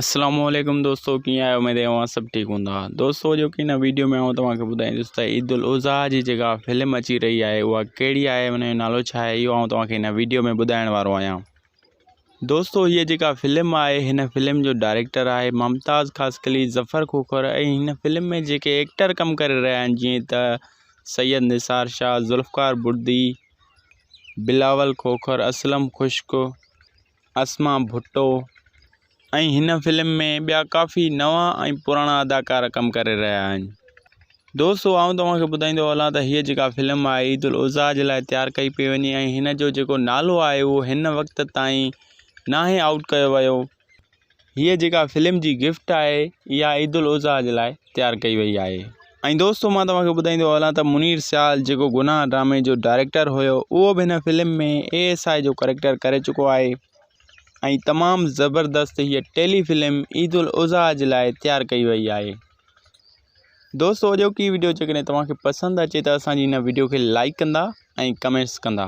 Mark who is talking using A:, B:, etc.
A: السلام عليڪم دوستو ڪيئن آهيو اميد اوهان سڀ ٺيڪ هوندا دوستو جو ڪي هن ويڊيو ۾ آئون توهان کي ٻڌائيندس ته عيد الاضحيٰ جي جيڪا فلم اچي رهي آهي اها ڪهڙي آهي ان جو نالو ڇا آهي اهو آئون توهان کي هن ويڊيو ۾ ٻڌائڻ وارو آهيان دوستو هيء جيڪا فلم آهي هن فلم جو ڊائريڪٽر آهي ممتاز خاصخيلي ظفر کوکر ۽ هن فلم ۾ جيڪي ايڪٽر ڪم ڪري رهيا آهن جيئن ته سيد نثار شاهه ذوالفقار بڙدي بلاول کوکر اسلم خشڪ اسما ڀٽو ۽ هن فلم ۾ ٻيا ڪافي نوان ۽ پراڻا اداڪار ڪم ڪري رهيا آهن. دوستو آئون توهان کي ٻڌائيندو هلان ته هيء جيڪا فلم آهي عيد الاضحيٰ جي لاء تيار ڪئي پئي وڃي ۽ هن جو جيڪو نالو آهي اهو هن وقت تائين ناهي آئوٽ ڪيو ويو. هيء جيڪا فلم جي گفٽ آهي اها عيد الاضحيٰ جي لاء تيار ڪئي وئي آهي. ۽ دوستو مان توهان کي ٻڌائيندو هلان ته منير سيال جيڪو گناهه ڊرامي جو ڊائريڪٽر هيو اهو به هن فلم ۾ اي ايس I جو ڪريڪٽر ڪري چڪو آهي ۽ تمام زبردست هيء ٽيلي فلم عيد الاضحيٰ جي لاء تيار ڪئي وئي آهي. دوستو اڄوڪي وڊيو جيڪڏهن توهان کي پسند اچي ته اسان جي هن وڊيو کي لائيڪ ڪندا ۽ ڪمينٽس ڪندا.